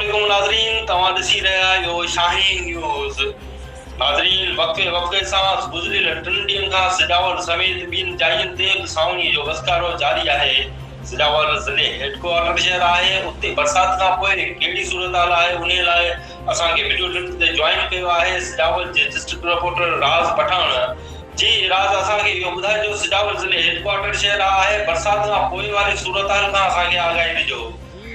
عليڪم ناظرين توهان ڏسي رهيا آهيو شاهين نيوز ناظرين وقفي وقفي سان گذريل ٽن ڏينهن کان سجاول سميت ٻين جاين تي به سانوڻي جو وسڪارو جاري آهي سجاول ضلعي هيڊ ڪوارٽر شهر آهي اتي برسات کان پوء ڪهڙي صورتحال آهي انهي لاء اسان کي وڊيو لنڪ تي جوائن ڪيو آهي سجاول جي ڊسٽرڪٽ رپورٽر راز پٺاڻ جي راز اسان کي اهو ٻڌائجو سجاول ضلعي هيڊ ڪوارٽر شهر آهي برسات کان پوء واري صورتحال کان اسان کي آگاهي ڏجو.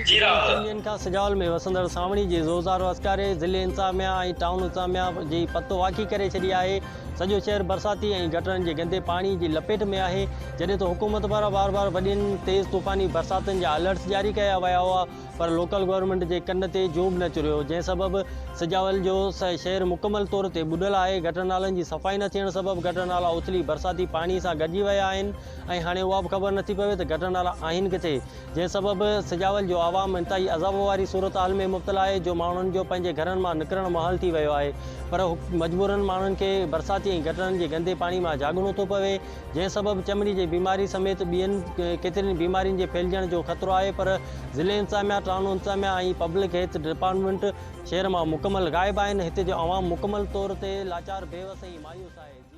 جي ٽن ڏينهن کان سجاول ۾ وسندڙ سانوڻي جي زوردار وسڪاري ضلعي انتظاميا ۽ ٽائون انتظاميا جي پتو واکي ڪري ڇڏي آهي، سڄو شهر برساتي ۽ گٽرن جي گندي پاڻي جي لپيٽ ۾ آهي، جڏهن ته حڪومت پاران بار بار وڏين تيز طوفاني برساتن جا الرٽس جاري ڪيا ويا هئا پر لوڪل گورنمينٽ جي ڪن تي جون به نه چريو، جنهن سبب سجاول جو شهر مڪمل طور تي ٻڏل آهي، گٽر نالن جي صفائي نه ٿيڻ سبب گٽر نالا اٿلي برساتي پاڻي سان گڏجي ويا آهن ۽ هاڻي اها به خبر نٿي پوي ته گٽر نالا آهن ڪٿي؟ جنهن سبب سجاول جو عوام انتهائي عذاب واري صورتحال ۾ مبتلا آهي جو ماڻهن جو پنهنجي گهرن مان نڪرڻ محال ٿي ويو آهي پر مجبورن ماڻهن کي برساتي ۽ گٽرن جي گندي پاڻي مان جاڳڻو ٿو پوي جنهن سبب چمڙي جي بيماري سميت ٻين ڪيترين بيمارين جي ڦهلجڻ جو خطرو آهي پر ضلعي انتظاميا ٽائون انتظاميا ۽ پبلڪ هيلٿ ڊپارٽمينٽ شهر مان مڪمل غائب آهن هتي جو عوام مڪمل طور تي لاچار بيوس ۽ مايوس آهي.